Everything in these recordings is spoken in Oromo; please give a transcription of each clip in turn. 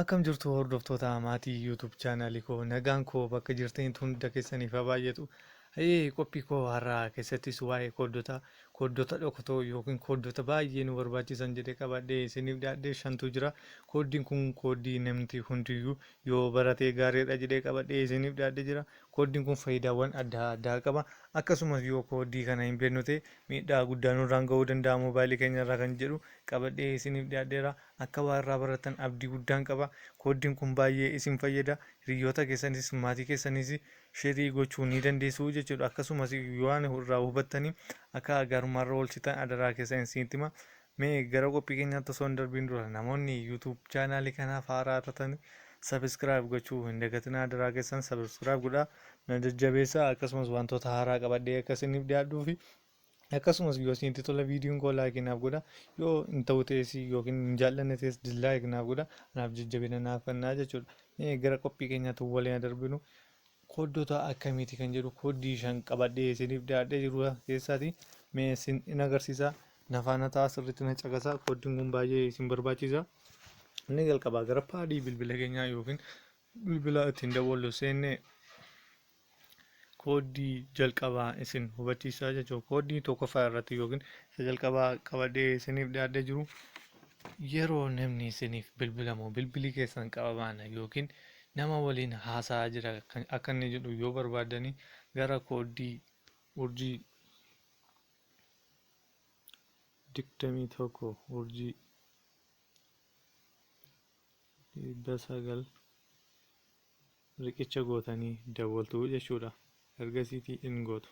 Akkam jirtu hordoftoota maatii YouTube chaanaalii koo, nagaan koo bakka jirtanitti hunda keessaniif haa baay'atu. Hayyee, qophii koo har'aa keessattis waa'ee kooddota dhokatoo yookiin kooddota baay'ee nu barbaachisan jedhee qabadhee isiniif dhiyaadhee shantu jira. Kooddiin kun kooddii namni hundiyyuu yoo baratee gaariidha jedhee qabadhee isiniif dhiyaadhee jira. Kooddiin kun faayidaawwan adda addaa qaba. Akkasumas yoo kooddii kana hin beeknu ta'e miidhaa guddaa nurraan ga'uu danda'a moobaayilii keenya irraa kan jedhu qabadhee isiniif dhiyaadheera. Akka waa irraa baratan abdii guddaan qaba. Kooddiin kun baay'ee isin fayyada. Hiriyoota keessanis maatii keessanis share gochuu ni dandeessu jechuudha. Akkasumas yoo waan irraa hubattanii akka gaarummaarra oolchitan adaraa keessan isinitti hima. Mee gara qophii keenyaatti osoo hin darbiin dura namoonni YouTube chaanaalii kanaaf haaraa taatan subscribe gochuu hin dagatinaa, adaraa keessan subscribe godhaa na jajjabeessaa. Akkasumas wantoota haaraa qabadhee akka isiniif dhiyaadhuu fi akkasumas yoo isinitti tola viidiyoon koo like naaf godha, yoo hin ta'u ta'es yookiin hin jaallanne ta'es dislike naaf godha, anaaf jajjabina naaf kennaa jechuudha. Mee gara qophii keenyaatti waliin darbinu. Kooddota akkamiiti kan jedhu kooddii 5 qabadhee isiniif dhiyaadhee jiru keessaati mee isin in agarsiisa. Na faana ta'a, sirriitti na caqasa, kooddiin kun baay'ee isin barbaachisa. Inni jalqabaa gara paadii bilbila keenyaa yookiin bilbila ittiin dawwallu seennee kooddii jalqabaa isin hubachiisaa jechuudha. Kooddii tokkoffaa irratti yookiin isa jalqabaa qabadhee isiniif dhiyaadhee jiru, yeroo namni isiniif bilbilamu bilbilli keessan qabamaana yookiin nama waliin haasa'aa jira akka inni jedhu yoo barbaadanii gara kooddii urjii 21 urjii 900 riqicha gootanii dawwaltu jechuudha. Ergasiitii in gootu.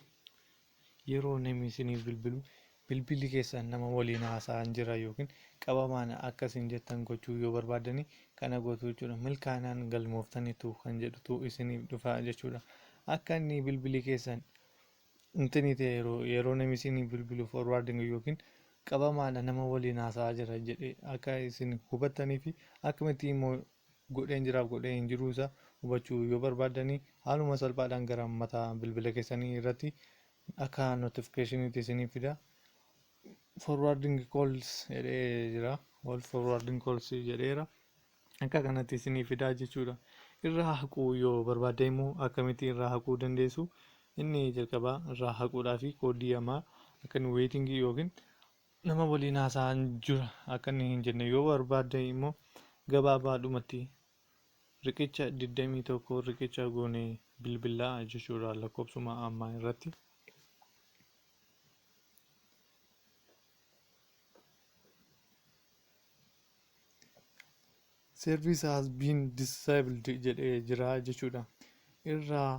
Yeroo namni isiniif bilbilu bilbilli keessan nama waliin haasa'aa jira yookiin qabamaan akka isin jettan gochuu yoo barbaadanii kana gootu jechuudha. Milkaa'inaan galmooftaniitu kan jedhutu isiniif dhufa jechuudha. Akka inni bilbilli keessan intinii ta'e yeroo namni isiniif bilbilu forwarding yookiin qabamaadha, nama waliin haasa'aa jira jedhee akka isin hubattanii fi akkamitti immoo godheen jiraaf godhee hin jiruu isaa hubachuu yoo barbaaddanii haaluma salphaadhaan gara mataa bilbila keessanii irratti akka notification'itti isinii fida. Forwarding calls jedhee jira. All forwarding calls jedheera. Akka kanatti isinii fidaa jechuudha. Irraa haquu yoo barbaadde immoo akkamitti irraa haquu dandeessu? Inni jalqabaa irraa haquudhaa fi kooddii ammaa akka inni waiting yookiin nama waliin haasa'aa jira akka inni hin jenne yoo barbaadde immoo gabaabaadhumatti riqicha 21 riqicha goonee bilbilaa jechuudha lakkoofsuma ammaa irratti. Service has been disabled jedhee jira jechuudha. Irraa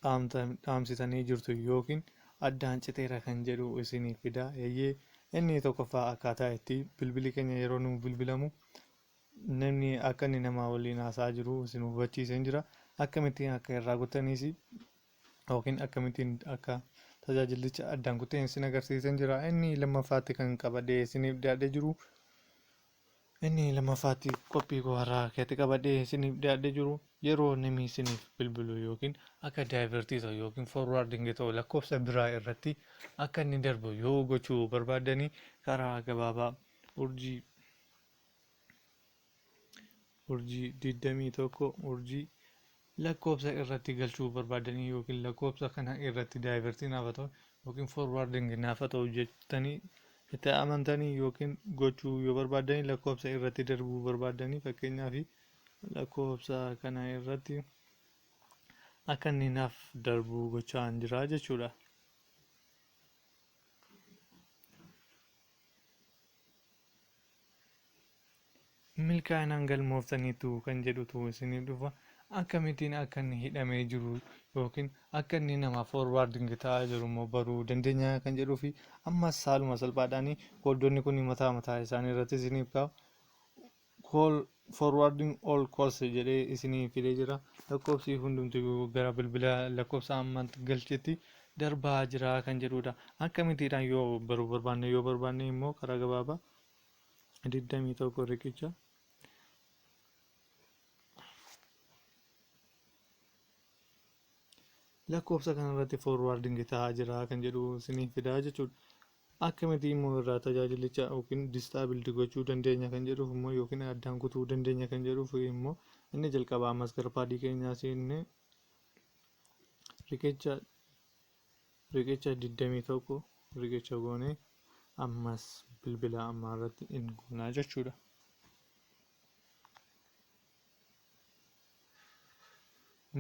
dhaamsitanii jirtu yookiin addaan citeera kan jedhu isiniif fida. Eeyyee, inni tokkoffaa akkaataa itti bilbilli keenya yeroo nu bilbilamu namni akka inni nama waliin haasa'aa jiru isin hubachiiseen jira. Akkamittiin akka irraa gottaniis yookiin akkamittiin akka tajaajilicha addaan kuteen isin agarsiiseen jira. Inni lammaffaatti kan qabadhee isiniif dhiyaadhee jiru, inni lammaffaatti qophii koo har'aa keessatti qabadhee isiniif dhiyaadhee jiru, yeroo namni isiniif bilbilu yookiin akka divert ta'u yookiin forwarding ta'u lakkoofsa biraa irratti akka inni darbu yoo gochuu barbaaddanii karaa gabaabaa urjii 21 urjii lakkoofsa irratti galchuu barbaadanii yookiin lakkoofsa kana irratti divert naaf ta'u yookiin forwarding naaf ta'u jettanii itti amantanii yookiin gochuu yoo barbaadanii lakkoofsa irratti darbuu barbaadanii, fakkeenyaaf lakkoofsa kana irratti akka inni naaf darbu gochaa jira jechuudha. Milkaa'inaan galmooftaniitu kan jedhutu isiniif dhufa. Akkamittiin akka inni hidhamee jiru yookiin akka inni nama forwarding ta'aa jiru immoo baruu dandeenya kan jedhuu fi ammas haaluma salphaadhaan kooddonni kun mataa mataa isaanii irratti isiniif kaa'u. Call forwarding all calls jedhee isinii fidee jira. Lakkoofsi hundumtuu gara bilbila lakkoofsa ammaatti galchetti darbaa jira kan jedhudha. Akkamittiidhaan yoo baruu barbaanne, yoo barbaanne immoo karaa gabaabaa 21 riqicha lakkoofsa kanarratti forwarding ta'aa jira kan jedhu isiniif fidaa jechuudha. Akkamitti immoo irraa tajaajilicha yookiin disabled gochuu dandeenya kan jedhuuf immoo, yookiin addaan kutuu dandeenya kan jedhuuf immoo, inni jalqabaa ammas gara paadii keenyaa seennee riqicha 21 riqicha goonee ammas bilbila ammaa irratti in goonaa jechuudha.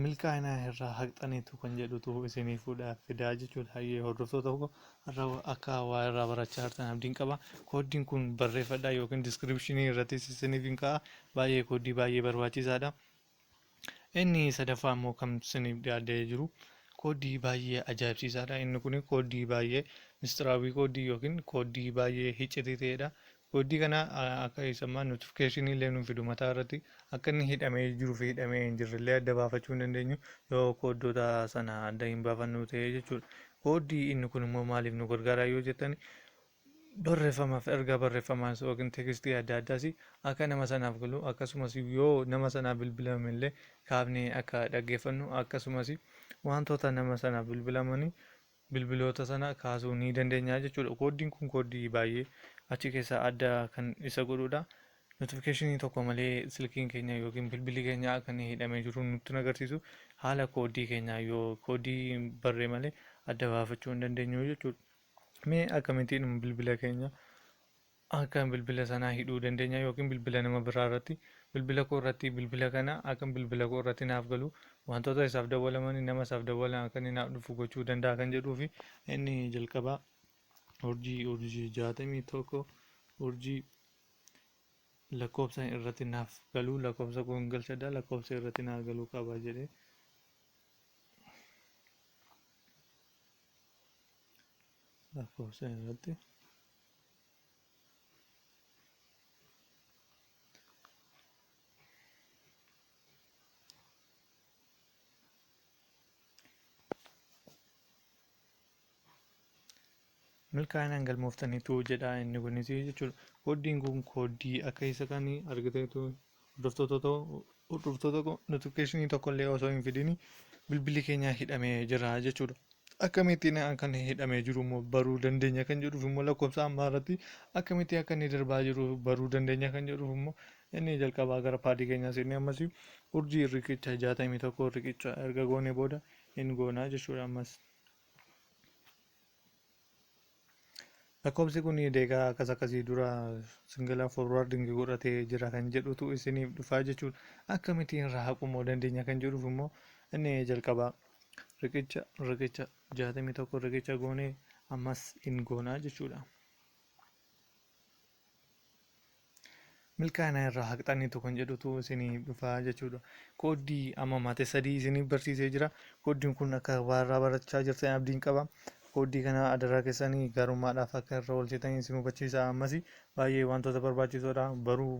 Milkaa'ina irraa haqxaniitu kan jedhutu isinii fuudhaaf fidaa jechuudha. Hayyee hordoftoota koo, har'a akka waa irraa barachaa jirtan abdiin qaba. Kooddiin kun barreeffadhaa yookiin descriptionii irrattis isiniif hin ka'a. Baay'ee kooddii baay'ee barbaachisaadha. Inni sadaffaa immoo kan isiniif dhiyaatee jiru kooddii baay'ee ajaa'ibsiisaadha. Inni kun kooddii baay'ee mistiraawii kooddii yookiin kooddii baay'ee hiccitii ta'edha. Kooddii kana akka isammaa notificationii illee nuuf fidu, mataa irratti akka inni hidhamee jiruu fi hidhamee hin jirre illee adda baafachuu hin dandeenyu yoo kooddota sana adda hin baafannu ta'e jechuudha. Kooddii inni kun immoo maaliif nu gargaara yoo jettan, barreeffamaaf ergaa barreeffamaas yookiin textii adda addaas akka nama sanaaf galu, akkasumas yoo nama sanaaf bilbilame illee kaafnee akka dhaggeeffannu, akkasumas wantoota nama sanaaf bilbilamanii bilbiloota sana kaasuu ni dandeenya jechuudha. Kooddiin kun kooddii baay'ee achi keessaa adda kan isa godhudha. Notificationii tokko malee silkiin keenya yookiin bilbilli keenya akka inni hidhamee jiru nutti agarsiisu, haala kooddii keenyaa yoo kooddii barree malee adda baafachuu hin dandeenyu jechuudha. Mee akkamittiin bilbila keenya akka bilbila sanaa hidhuu dandeenya, yookiin bilbila nama biraa irratti, bilbila koo irratti, bilbila kana akka bilbila koo irratti naaf galu, wantoota isaaf dawwalaman, nama isaaf dawwalan akka inni naaf dhufu gochuu danda'a kan jedhuu fi inni jalqabaa urjii urjii 61 urjii lakkoofsa irratti naaf galuu, lakkoofsa kun galchadha, lakkoofsa irratti naaf galuu qaba jedhee lakkoofsa irratti milkaa'inaan galmooftaniitu jedha inni kunis jechuudha. Kooddiin kun kooddii akka isa kan argiteetu, hordoftoota, notificationii tokkollee osoo hin fidin bilbilli keenya hidhamee jira jechuudha. Akkamittiin akka inni hidhamee jiru immoo baruu dandeenya kan jedhuuf immoo, lakkoofsa ammaa irratti akkamitti akka inni darbaa jiru baruu dandeenya kan jedhuuf immoo, inni jalqabaa gara paadii keenyaa seennee ammas urjii riqicha 61 riqicha erga goonee booda hin goonaa jechuudha ammas. Lakkoofsi kun deegaa akkas akkasii dura single forwarding godhatee jira kan jedhutu isiniif dhufaa jechuudha. Akkamittiin irraa haquu dandeenya kan jedhuuf immoo, inni jalqabaa riqicha riqicha 61 riqicha goonee ammas in goonaa jechuudha. Milkaa'ina irraa haqxaniitu kan jedhutu isiniif dhufaa jechuudha. Kooddii amma mate sadii isiniif barsiisee jira. Kooddiin kun akka waa irraa barachaa jirtan abdiin qaba. Kooddii kana adaraa keessanii gaarummaadhaaf akka irra oolchitanii isin hubachiisa. Ammas baay'ee wantoota barbaachisoodha. Baruu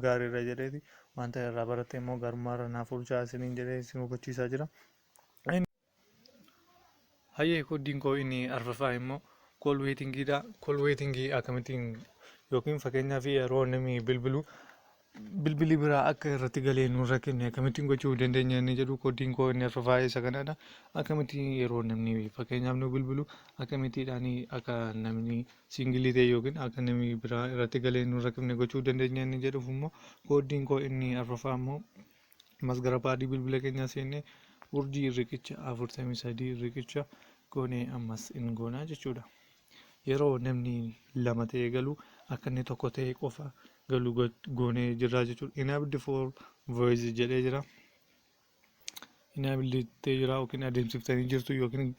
gaariidha jedheeti wanta irraa baratte immoo gaarummaarra naaf oolchaa isiniin jedhee isin hubachiisaa jira. Hayyee, kooddiin koo inni arfaffaa immoo call waitingiidha. Call waitingii akkamittiin, yookiin fakkeenyaaf yeroo namni bilbilu bilbilli biraa akka irratti galee nurra kenne akkamittiin gochuu dandeenya inni jedhu, kooddiin koo inni arfaffaa isa kanadha. Akkamittiin yeroo namni fakkeenyaaf nu bilbilu akkamittiidhaan akka namni single ta'e yookiin akka namni biraa irratti galee nurra kenne gochuu dandeenya inni jedhuuf immoo, kooddiin koo inni arfaffaa immoo ammas gara paadii bilbila keenyaa seennee urjii riqicha 43 riqicha goonee ammas in goonaa jechuudha. Yeroo namni lama ta'ee galu akka inni tokko ta'e qofa galu goonee jirra jechuudha. Enabled for voice jedhee jira. Enabled ta'ee jira yookiin adeemsiftanii jirtu yookiin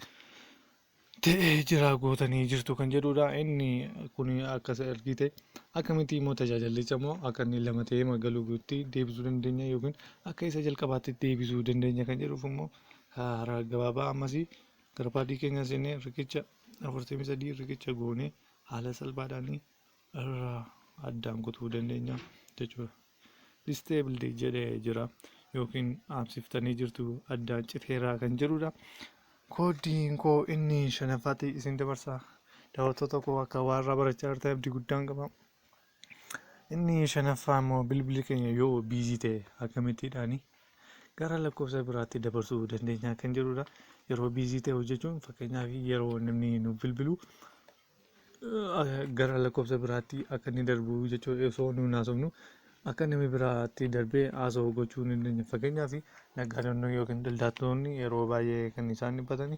ta'ee jira gootanii jirtu kan jedhudha. Inni kun akkas ergite akkamitti immoo tajaajilicha immoo akka inni lama ta'ee magaluutti deebisuu dandeenya yookiin akka isa jalqabaatti deebisuu dandeenya kan jedhuuf immoo, karaa gabaabaa ammasii gara paadii keenya seennee riqicha 43 riqicha goonee haala salphaadhaan irraa addaan kutuu dandeenya jechuudha. Disabled jedhee jira yookiin dhaabsiftanii jirtu, addaan citeeraa kan jedhudha. Kooddiin koo inni shanaffaatti isin dabarsa. Daawwattoota koo, akka waa irraa barachaa jirtan abdii guddaan qaba. Inni shanaffaa immoo bilbilli keenya yoo busy ta'e akkamittiidhaani gara lakkoofsa biraatti dabarsuu dandeenya kan jedhudha. Yeroo busy ta'e hojjechuun, fakkeenyaaf yeroo namni nu bilbilu gara lakkoofsa biraatti akka inni darbu jechuudha. Osoo nuun haasofnu akka namni biraatti darbee haasa'u gochuu ni dandeenya. Fakkeenyaaf, naggaadonni yookiin daldaltoonni yeroo baay'ee kan isaan dhiphatanii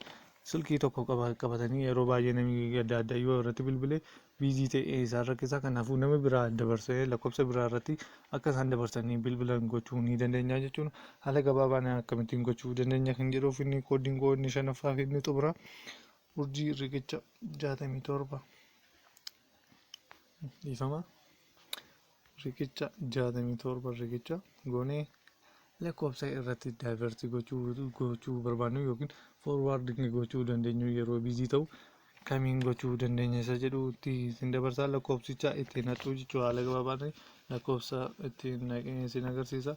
silkii tokko qabatanii yeroo baay'ee namni adda addaa yoo irratti bilbilee busy ta'ee isaan rakkisa. Kanaafuu nama biraa dabarsee lakkoofsa biraa irratti akka isaan dabarsanii bilbilan gochuu ni dandeenya jechuudha. Haala gabaabaan akkamittiin gochuu dandeenya kan jedhuuf, inni kooddiin koo inni shanaffaa fi inni xumuraa urjii riqicha 67, dhiifama, riqicha 67 riqicha goonee lakkoofsa irratti divert gochuu barbaannu yookiin forwarding gochuu dandeenyu yeroo busy ta'u kamiin gochuu dandeenya isa jedhutti isin dabarsaa. Lakkoofsicha ittiin naqxuu jechuudha. Haala gabaabaan lakkoofsa ittiin naqee isin agarsiisa.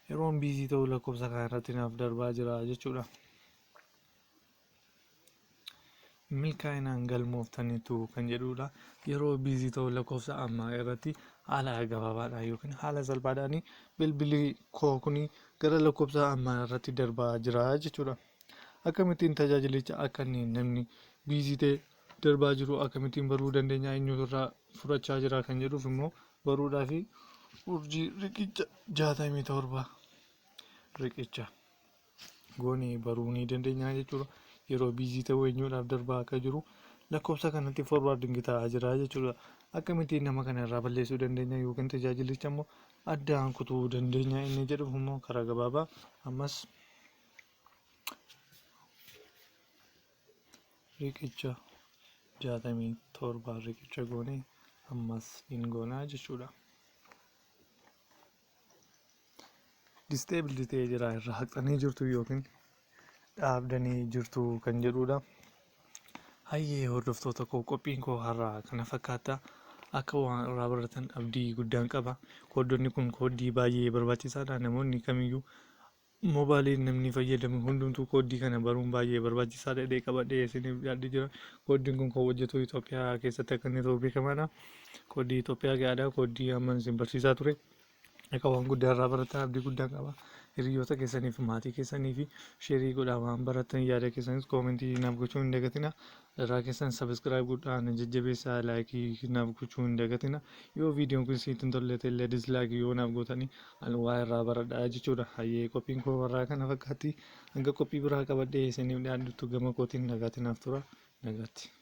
Yeroon busy ta'u lakkoofsa kana irratti naaf darbaa jira jechuudha. Milkaa'inaan galmooftaniitu kan jedhudha. Yeroo busy ta'u lakkoofsa ammaa irratti haala gabaabaadhaan yookiin haala salphaadhaan bilbilli koo kun gara lakkoofsa ammaa irratti darbaa jira jechuudha. Akkamittiin tajaajilicha akka inni namni busy ta'e darbaa jiru akkamittiin baruu dandeenya, eenyutu irraa fudhachaa jira kan jedhuuf immoo baruudhaaf, urjii riqicha 67 riqicha goonee baruu ni dandeenya jechuudha. Yeroo busy ta'uu eenyuudhaaf darbaa akka jiru lakkoofsa kanatti forwarding ta'aa jira jechuudha. Akkamittiin nama kana irraa balleessuu dandeenya yookiin tajaajilicha immoo addaan kutuu dandeenya inni jedhuuf immoo, karaa gabaabaa ammas riqicha 67 riqicha goonee ammas hin goonaa jechuudha. Disabled ta'ee jira, irraa haqxanii jirtu yookiin dhaabdanii jirtu kan jedhudha. Hayyee hordoftoota koo, qophiin koo har'aa kana fakkaata. Akka waan irraa baratan abdii guddaan qaba. Kooddonni kun kooddii baay'ee barbaachisaadha. Namoonni kamiyyuu moobaayilii namni fayyadamu hundumtuu kooddii kana baruun baay'ee barbaachisaadha jedhee qabadhee isiniif dhiyaadhee jira. Kooddiin kun kan hojjetu Itoophiyaa keessatti akka inni ta'u beekamaadha. Kooddii Itoophiyaa gahaadha. Kooddii amma isin barsiisaa ture. Akka waan guddaa irraa baratan abdii guddaan qaba. Hiriyoota keessanii fi maatii keessanii fi share godhaa. Waan baratan yaada keessanis comment naaf gochuu hin dagatina. Irraa keessan subscribe godhaa na jajjabeessaa, like naaf gochuu hin dagatina. Yoo viidiyoon kun isinitti hin tolle illee dislike yoo naaf gootanii ani waa irraa baradhaa jechuudha. Hayyee, qophiin koo warraa kana fakkaatti. Hanga qophii biraa qabadhee isiniif dhiyaadhutti gama kootiin nagaatti naaf tura. Nagaatti.